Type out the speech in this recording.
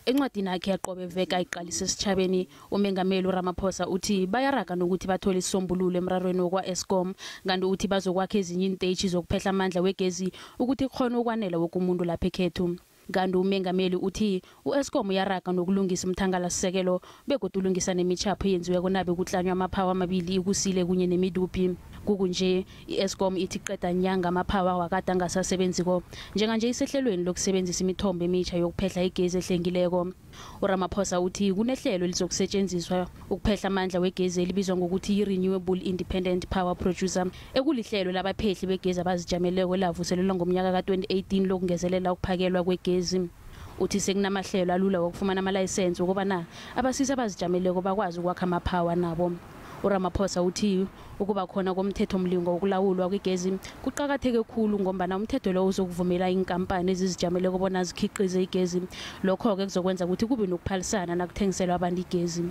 Encwadini yakhe yaqobe veke ayiqalise esitjhabeni, uMengameli uRamaphosa uthi bayaraga nokuthi bathole isisombululo emrarweni wakwa-Eskom, kanti uthi bazokwakha ezinye iintetjhi zokuphehla amandla wegezi ukuthi kukhone ukwanela woke umuntu lapha ekhethu. Kanti uMengameli uthi u-Eskom uyaraga nokulungisa umthangalasisekelo begodu ulungisa nemitjhapho eyenziweko nabe kutlanywa amaphawa amabili, iKusile kunye neMedupi. Kukunje i-Eskom ithi qeda nyanga amaphawa wakade angasasebenziko, njenganje isehlelweni lokusebenzisa imithombo emitsha yokuphehla igezi ehlengileko. URamaphosa uthi kunehlelo elizokusetshenziswa ukuphehla amandla wegezi elibizwa ngokuthi yi-Renewable Independent Power Producer, ekulihlelo labaphehli begezi abazijameleko elavuselelwa ngomnyaka ka-2018 lokungezelela ukuphakelwa kwegezi. Uthi sekunamahlelo alula wokufumana amalayisensi ukubana abasisi abazijameleko bakwazi ukwakha amaphawa nabo. URamaphosa uthi ukuba khona komthethomlingwa wokulawulwa kwegezi kuqakatheke khulu, ngombana umthetho lo uzokuvumela iinkampani ezizijameleko bona zikhiqize igezi. Lokho-ke kuzokwenza ukuthi kube nokuphalisana nakuthengiselwa abantu igezi.